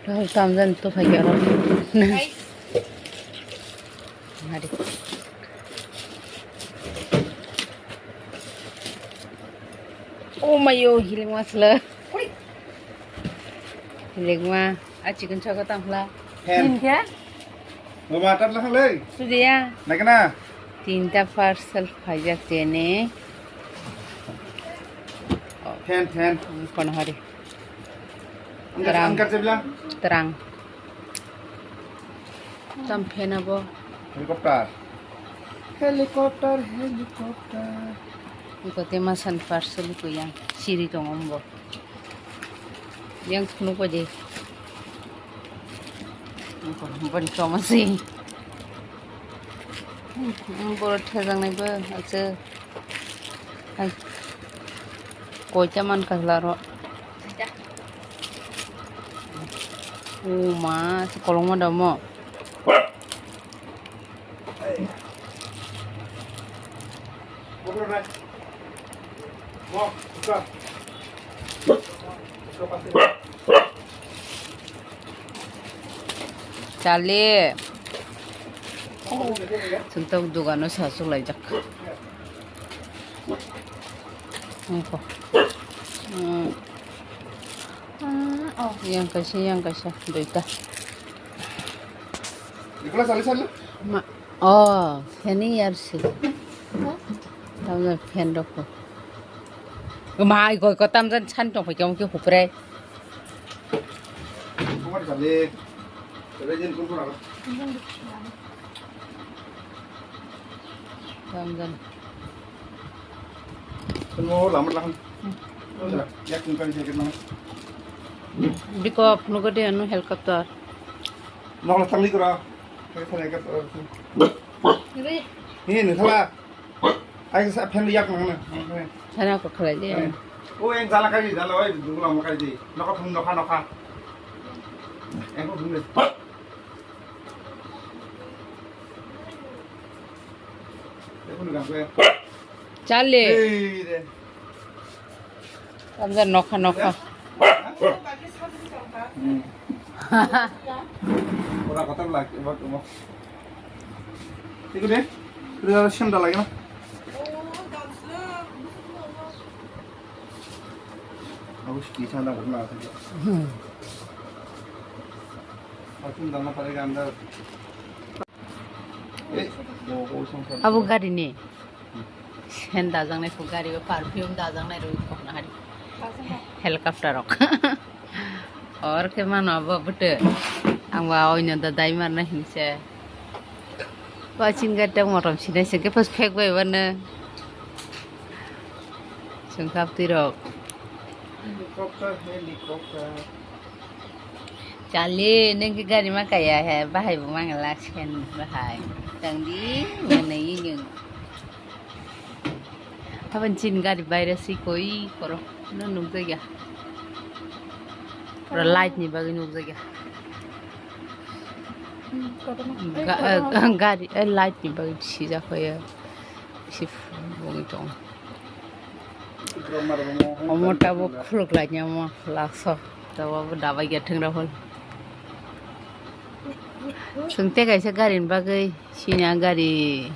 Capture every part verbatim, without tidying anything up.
Tamjani to phai khe oro. Hari. Oh mayo, hilikma sila. Hilikma, a chicken chaka tangla. Hen. Tin khe? Mama, tat lahang lei. Sudiya. Nakna? Tinta parcel phaijak chene. Hen, hen. Kono hari. Angkat, Terang. Angkat sebelah. Terang. Tam phena bo. Helicopter. Helicopter, helicopter. Iko te masan parcel ko yang siri tong ombo. Yang sunu ko je. Iko bani koma si. Boro thajang nai bo acha. Hai. Koita man kahla ro. Uma, si kolong ma damo. Chale. Chwng tok dogano sa chwlaijak. Ungkho. Hmm. Ah, oh. Yang kaisa, yang kaisa, duita. Ikula sali sali. Ma, oh, fan ni yar si. Huh? Tamjani fan rok ko. Mai koi ko tamjani san tong phai khe hupre. Tomar sali. Rejin kun kun agar. Tamjani. Kuno lamar lahan. Yak kun kari jacket mana? Biko phunuk gede anu helicopter. Nokla tangli kora. Helicopter. Ini nih salah. Ayo sa fan yak mana? Sana ko khalai de. Oh, yang jala kari, jala oi, dulu lama kari di. Nokha thum nokha nokha. Yang ko thum de. Chale. Tamjani nokha nokha. Hmm. Ora kota lagi, emo, emo. Iku de, kira senda lagi na. Aku sih sana pernah. Hmm. Aku nggak pernah pakai ganda. Abo gari ni. Sen dajaknai kho gari o perfume dajaknai rw kho na hari. Helicopter rok. Or khe mano abo bwtwi. Ang ba oino da dai marna hinse. Ba chin gari tak motom sinai se khe pas phek bai bana. Sengkap tirok. Helicopter, helicopter. Chale, nung khe gari ma kaya he, bahai bo mangala sen bahai. Tangdi, mana ini. Haban chin gari baire si koi koro, no nukjakya. Pura light ni bagwi nukjakya. Ga-, eh, gari, eh, light ni bagwi sijak hoye. Si bungwi tong. Omo tabuk khuluk lai ni omo lakso. Tabuk abo dabai khe thwng rok hwn. Chwng tei kaisa gari ni bagwi sini a gari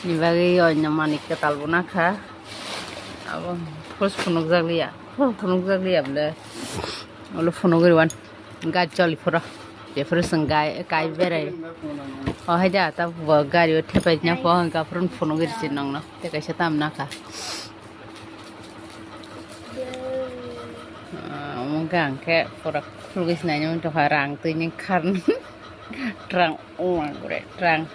ni bagwi oino manwi kwtal bo nakha. Abo phus phunukjak liya. Phus phunukjak liya bwle. Olo phunuk rw wan. Gari choli phuru. Jephuru chwng gai, kai berai. O hai da, ta bo gari o thepai na po, hwnka phuru phunuk rw si nongno. Tei kaisa tam nakha. Ah, omo hwnka hwnkhe pura khulugwi sinai nw tongkha rang twi ni kharn. Rang. Uma gure trang.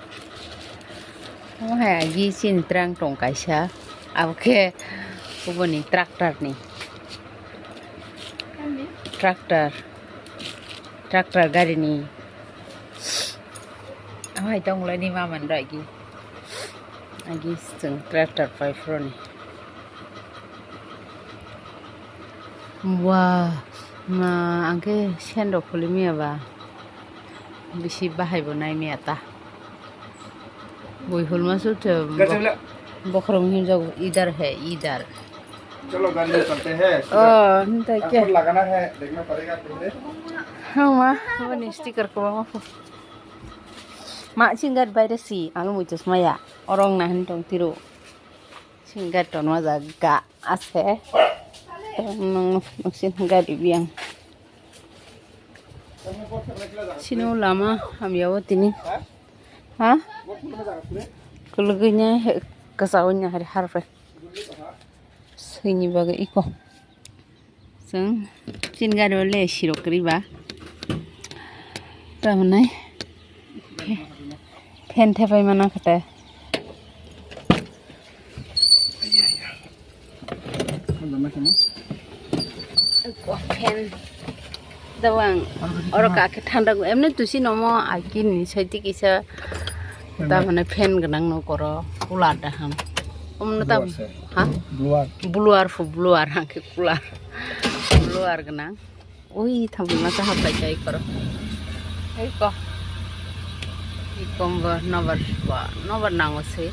Omo hai agi chini trang tong kaisa. Abo khe kubuni tractor ni. Tractor. Tractor gari ni. Abo hai tong lai ni mama ni agi. Agi chwng tractor pai phuru ni. Wah, ma, ang khe sendok khulimiya ba. Bisi bahai bo nai miya ta. Bui hulma su te bo-, bokhorok himjago idar he, idar. चलो, गाड़ी में चलते हैं। Oh, नहीं तो क्या? आपको लगाना है, देखना पड़ेगा पहले। Hama, boni sticker ko ma pho. Ma singar baire si, alo muitus maya. Orang nahan tong tiro. Singar ton ma jaga ase. Tong nang sin gari biang. Sino lama hamya o tini. Ha? Kulugui nya he kasa o nya hari harpe. Sini bagai iko. Seng chin gari o le sirok kri ba. Tamanai. Phen thepai mana kata. Fan. Dawang. Oro kake thanda go. Emne tusi nomo akin ni saiti kisa. Fan. Ta mane fan ganang no koro. Cooler da ham. Omno ta. Blower se. Ha? Blower. Blower fu blower hangke cooler. Blower ganang. Ui, thamma ta hapai kai koro. Ei ko. Ikom bo nobar ba, nobar nango se.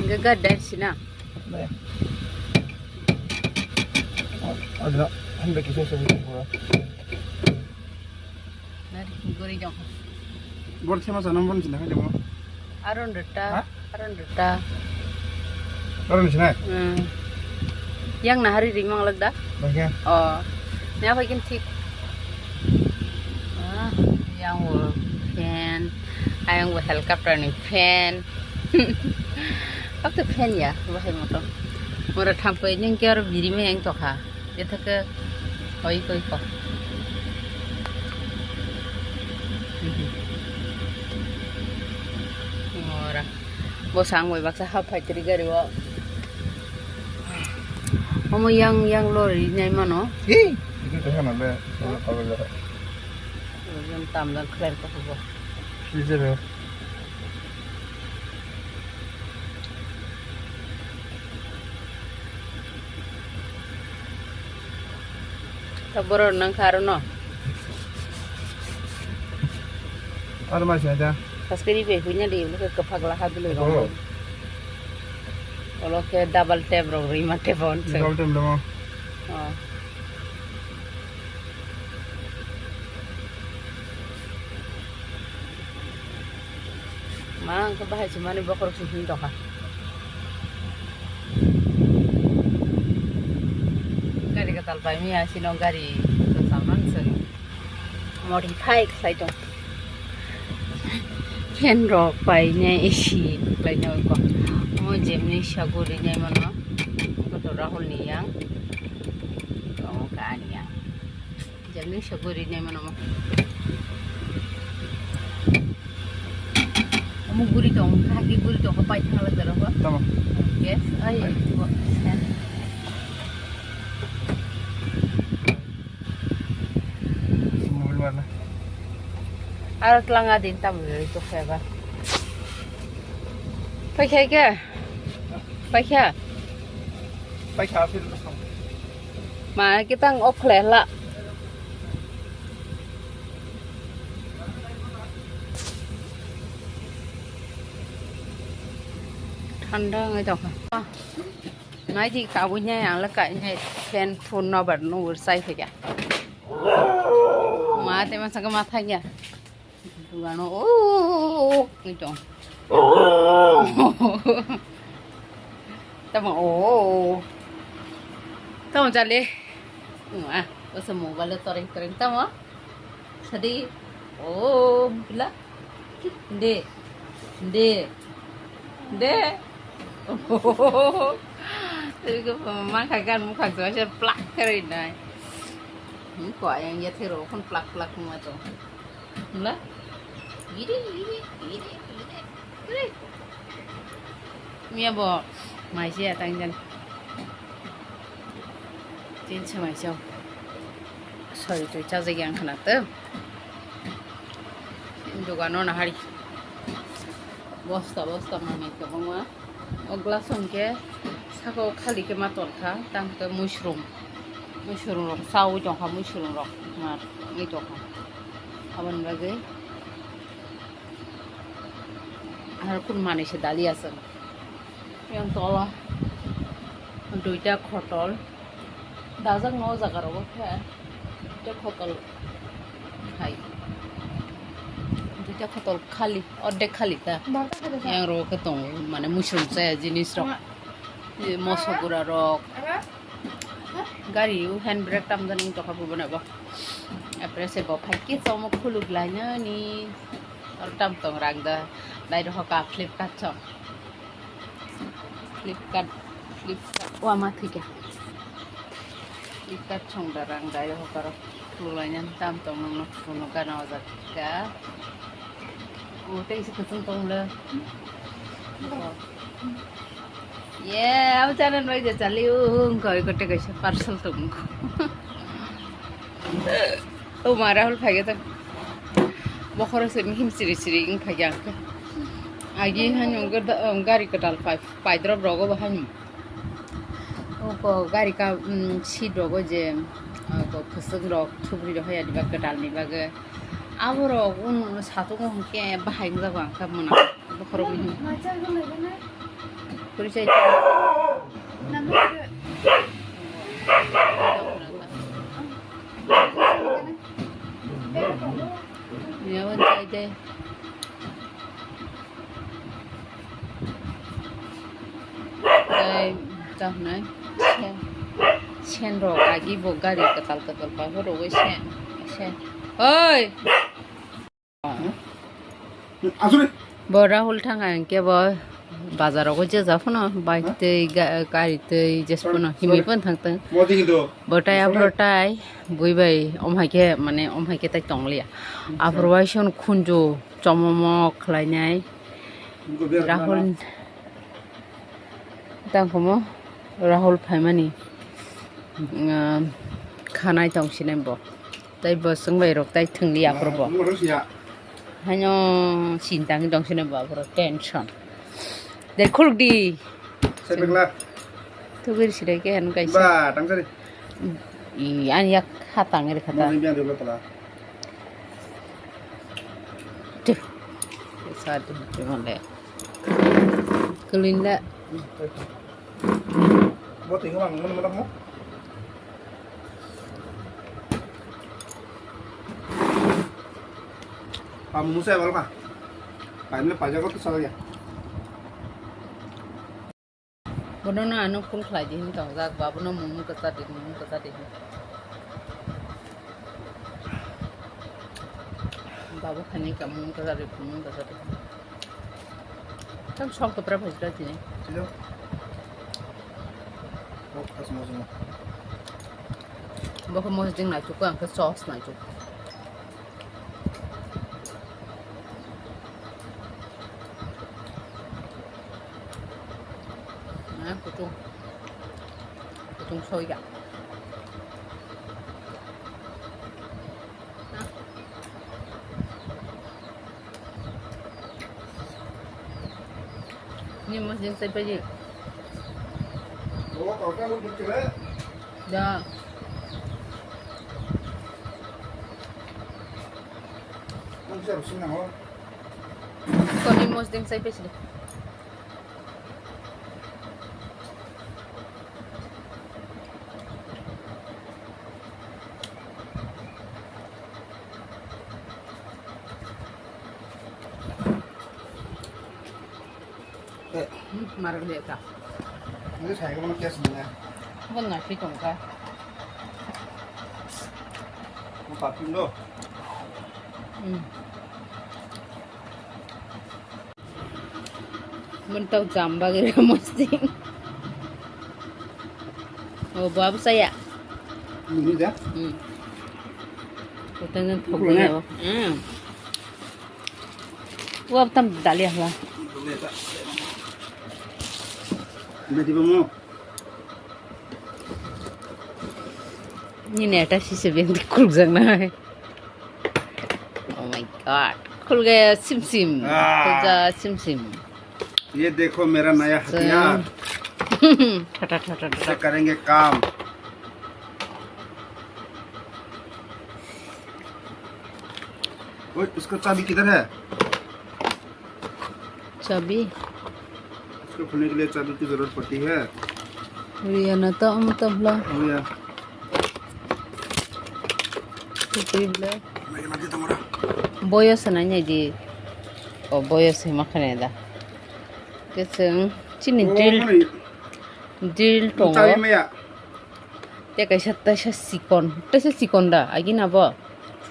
Ga ga dai sina. Ada, ada kisah sebut pura. Nari gori jong. Bor thema sanam bon sina hai demo. Aron reta, ha? Aron reta. Aron sina? Hmm. Yang nahari ring mang lagda? Bagya. Oh. Nya phai kin thik. Ah, yang wo fan, ayang wo helicopter ni fan. Apa tu fan ya? Bahai motor. Mora thampai ning kiar biri me yang tokha. Ethake hoi koi ko. Ora. Bo sang bai baksa hap phai tiri gari o. Omo yang yang lori nai mano. Hi. Itu tuh kan ada kalau kalau jarak. Yang tam dan keren ko bo. Bisa deh. Ta borok nang kha aro no. Aro ma sida. Kaskiri be hunya di, ulo ke kephak laha dulu. Oh. Ulo ke double tap rok rima tap on. Double tap dong. Oh. Ma ang khe bahai se mani bokhorok se him tongkha. Gari kwtal pai mia sino gari kwtal man se modify khlai tong. Fan rok pai nai A C khlai nai ko. Mo jemni saguri nai mano. Ko to Rahul ni yang. Ko ka ni yang. Jemni se guri nai mano mo. Omo guri tong, hagi guri tong, pai thang la daro ba. Tamo. Yes, ai. Ai. Mobile mana? Aro tlanga din tam guri to kheba. Pai khai ke? Pai kha? Pai kha, phir. Ma kitang off khlai la. Thanda wngwi tongkha. Nai di kabui nai ang le kai nai fan phone nobar nubur chai phaikha. Ma te masa ma thangya. Dugano o, o, o, o, o, tamo o, tamo jale. Ah, osa mobile toreng toreng tamo. Sadi. O, pila. De. De. De. Mangkha gan mukha jose plak kari nai. Ko ayang ya thero kon plak plak ma to. Wngla? Iri, iri, iri, iri, iri. Miya bo maise ya tang jan. Tin se maise. Sorry, twi chajak yang khna to. Dogano na hari. Bosta, bosta manwi kwbangma. O glass hwnkhe saka o khali khe ma tonkha, tang khe muisrum. Muisrum rok chaui tongkha, muisrum rok ma wngwi tongkha. Aboni bagwi aro kun manwi se dali aswk. Yang tola. Duita khotol dajak no o jaga rogo khe, duita khotol hai, duita khotol khali, ordek khali ta. Yang rogo khe tongo, mane muisung chaya jinis rok, moso gura rok, gari o hand brake tamjani tokha bo bono bo. Apre se bo phai khe chomo khuluk lainani, oro tam tong rang da, dai rohoka Flipkart chong. Flipkart, Flipkart, wama thika. Flipkart songda rang dai ho karo. Tulai nang tam tong nang no kuno gana o jaga. O tei se kutung tong le. Ye, au chana noi je chali ung koi kote kaisa parcel tong. O ma Rahul phaiya ta. Bokhoro se mihim siri siri ing phaiya. Agi han ung gari kwtal pai. Paidrop rogo bo haino. Oko gari ka, um, seat rogo je, oko kwchwng rok thubri rok haya diba kwtal ni bagwi. Abo rok un satung o hwnkhe bahai wngjago ang kha mwnang. Bokhorok ni. Puri chai. Yawan chai de. Tei tamo sen, sen rok agi bo gari kwtal kwtal paphor rogwi sen, sen. Oi! Asuri. Bo Rahul thang ang khe bo bazar rogo je ja phano bike tei ga-, gari tei jes phano himwi phano thang tong. Modi hindu. Bo tai abro tai bui bai om hai khe mane om hai khe tai tong liya. Abro bai son khunju. Chomomo khlainai Rahul. Tangkhomo Rahul phaimani, um, khanai tongsinai bo. Tai bo chwngbai rok tai thwngli aphuru bo. Haino sintang tongsinai bo aphuru tension. Dei khulukdi. Tugir sirai khe hanu kaisa. Ba, tangsa de. I, ani yak hatang ri khata. Mani biang dulu tala. Tuh. Satu cuma le. Kelin le. Bo tinggal mang mana mana mo. Kamu musa ya balka. Kamu pajak kok tu salah ya. Bono no ano phone khlai di hin tongjak, babono mung kwchar di, mung kwchar di hin. Babu khaini ka mung kwchar di, mung kwchar di. Tam sok to pra phajra tini. Silo. Bok kas mo simo. Bok mo jing nai chuk, ang ka sauce nai chuk. Ah, kutung. Kutung soya. Ni mas jeng sai paji. Da. Koni mos ding sai pesi. Eh. Hmm, marag de ta. Ini saya kemana kes mana? Bukan nasi tongka. Mau patung do. Hmm. Mun tau jam bagwi mosting. Oh, babu saya. Ini dah. Hmm. Utangan thok ya. Hmm. Wa tam dali ahla. Ini di bawah. Ni neta sise ben kuluk jang na hai. Oh my God. Khulga sim sim. Ah. Khulga sim sim. ये देखो मेरा नया हथियार। Thata, thata, thata. इससे करेंगे काम। ओए, इसका चाबी किधर है? चाबी? इसको खोलने के लिए चाबी की जरूरत पड़ती है। Riya na to, omo to bla. Oh, yeah. Twi bla. Lagi, lagi, tong ra. Boyos na nya di. O boyos ma khane da. Keseng chini Oh, drill. Mani. Drill tongo. Tawi maya. Te kaisa, taisa sikon, taisa sikon da, agini abo?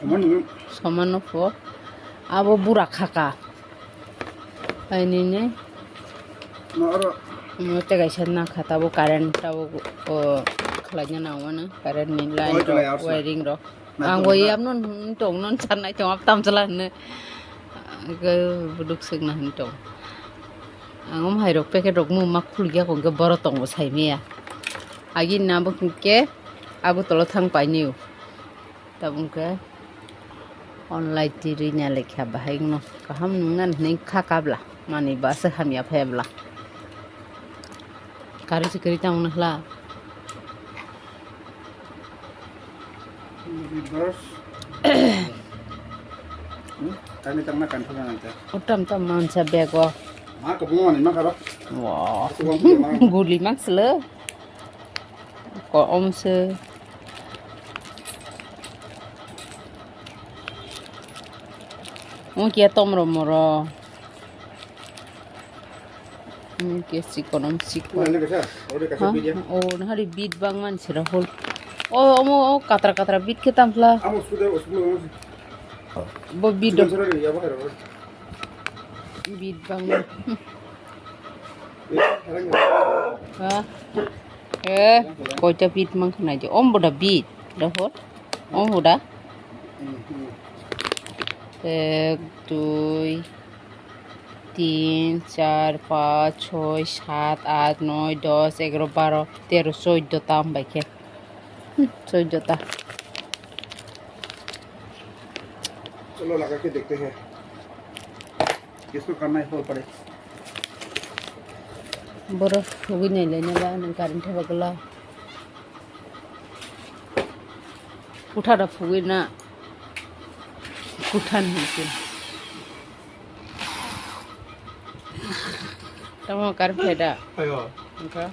Soman no. Soman no pho. Abo bura khaka. Aini ne. No, aro. Mo te kaisa na kha, tabo current, tabo, o, khlai na nang mano, current ni line rok, wiring rok. Ang bo yam non tong non chan nai tong ap tam chala ne. Ga buduk sek na hin tong. Ang om hai rok packet rok mo ma khul ya kong ke boro tong bo sai me ya. Agi na bo ke Agartala thang pai niu. Tabung ke online tiri nya lekha bahai no kaham nung nan hinui kha kabla mani ba se hamya phai bla. Kari se kari tang na hla. Bros. Hmm? Kani tang na kan thang na ta. Utam tam man sa bego. Ma ko mo ni ma karo. Wow. Guli mak sele. Ko om se. Mo kia tom ro moro. Mo kia sikon om sikon. Ha? O, nahari bit bang man sira hol. O, omo, o, katra, katra bit ke tam phla. Bo bit do. Bit bang man. Ha? Eh, koita bit mang khna je. Om boda bit. Dahor. Om boda. Ek, dui, tin, char, panch, choi, sat, at, noi, dos, egaro, baro, tero, choiddo ta om bai khe. Hmm, choiddo ta. चलो लगा के देखते हैं किसको करना है, खोल पड़े। Borok phugwi nai lai na ba nang current theba gla. Kuthara phugwi na. Kuthan hinsin. Tamo current thai da. Ayo. Engka.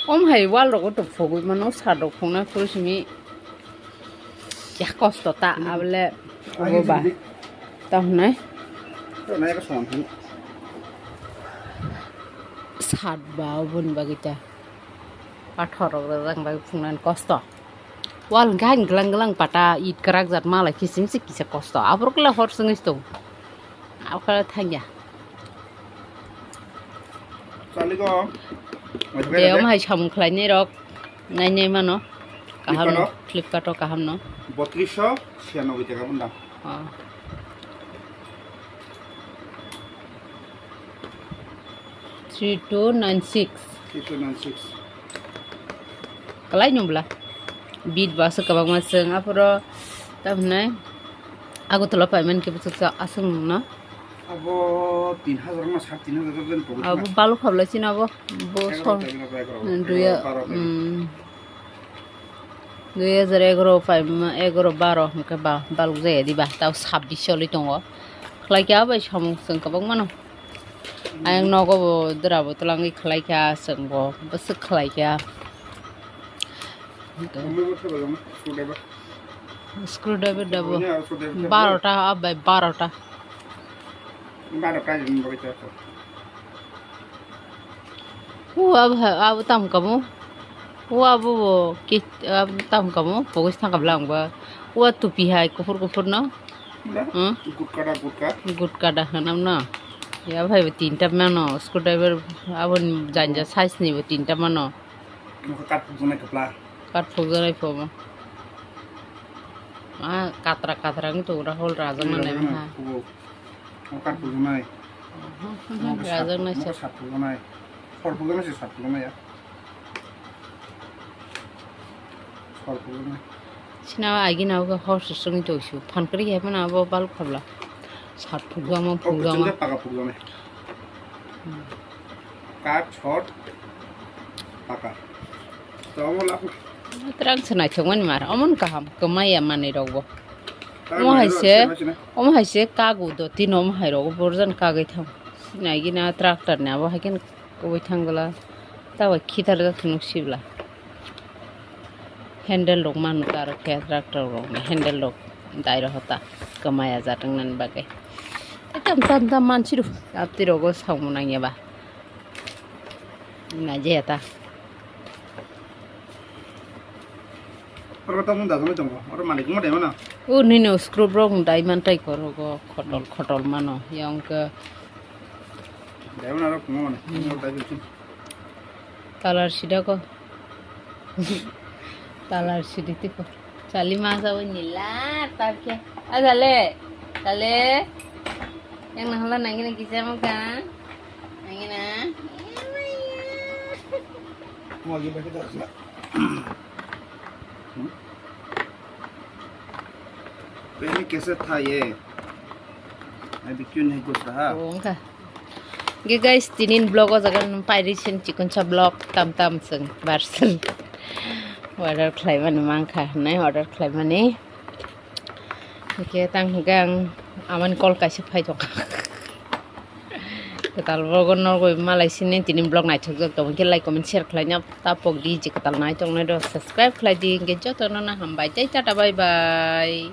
Om hai wall rogo to phugwi mano, sat rok phungna phuru simi ya kosto ta. Hmm. Abole obo ba ta hwnai. To nai ka song hin. Sat ba oboni bagwi ta. Pathor rok rajak bagwi phungna kosto. Wall hwnkhe haino glang glang pata it kwrak jat malai kisim se kisa kosto. Aborok le hor swngwi tong. Aborok le thangya. Chaligo. De om hai samung khlainai rok nainai mano. Kaham Flipkart o? Flipkart o kaham no. Botrisho siyanoboi taka bunda. Oh. Three two nine six. Three two nine six. Kalai nung bla. Bit ba aswk kwbangma chwng aphuru tamhinai Agartala paiman khe bwswk sa aswk nung no. Abo tin hajar na sat tin hajar jon pogwi. Abo balu khablai chini abo. Bo Egarota so. Bina ba egarota. Duya, Egarota, baro, baro. Hmm. Dui hajar egaro pai ma, egaro baro hwnkhe ba balok jaya diba, tao sabbish choli tongo. Khlai kha bai samung chwng kwbangma no. Ayang nogo bo dwra bo twlangwi khlai kha chwng bo bwswk khlai kha. Omo bo thaibai long, screwdriver. Screwdriver da bo. Omo ya, screwdriver. Barota, abai barota. Barota ni bagwi ta. O abo, abo tamo kamo. O abo bo ki, abo tamo kamo. Pogos thang kabla ang ba. O tupi hai kuphur kuphur no. Da? Hmm? Gutka da, gutka. Gutka da hanam no. Ya bhai bo tinta mano. Screwdriver abo janja size ni bo tinta mano. Nokha kat phukjaknai kwpla. Kat phukjaknai pho bo. Ah, katra katra wng tongo, Rahul rajak manai wngkha. Kat phukjaknai. Rajak nai sat phukjaknai. Sor phukjaknai se sat phukjaknai ya. Sor phukjaknai. Sina agi na ogo hor susung to su. Phan kari ya mana abo bal khabla. Sat phukjakma phukjakma. Paga phukjaknai. Hmm. Kat, short, paka. To omo lab. Terang se naithokmani mar, omon kaham, kwmaya manwi rokbo. Omo hai se, omo hai se kago do tino omo hai rogo borjan kagwi thang. Sinai gina tractor ni abo hai khe kubui thang bwla. Tabai khitar jak nuk sibla. Handle rok manu taro khe tractor rok ni handle rok dai rok hota kwmaya jatwng nani bagwi. Tam tam tam mansi rw apti rogo samung nangya ba. Na je ta. Oro tamo da jalo jongo. Oro malik mo dai mana? O nini screw rok dai man tai korogo khotol khotol mano. Yang ke dai mana rok mo mana? Mo dai bisin. Talar sida ko. Talar sidi tipo. Chali masa o nila tarke. A dale. Dale. Yang nahla nangina kisa mo ka. Nangina. Mo agi bagi da. Pehli kaise tha ye? Abhi kyun nahi ghus raha? O wngkha. Ge guys, tinin vlog o jaga nung pairi sin chikonsa vlog tam tam sung barsen. Order khlaimani mankha, nai order khlaimani. Hingke tang hingke ang amani call kaisa phai tongkha. Kwtal vlog o norgoi malai sini tinin vlog naithok jak tong hingke like comment share khlaina ta pok di je kwtal nai tongnai do subscribe khlai di hingke joto no na hambai tei tata bye bye.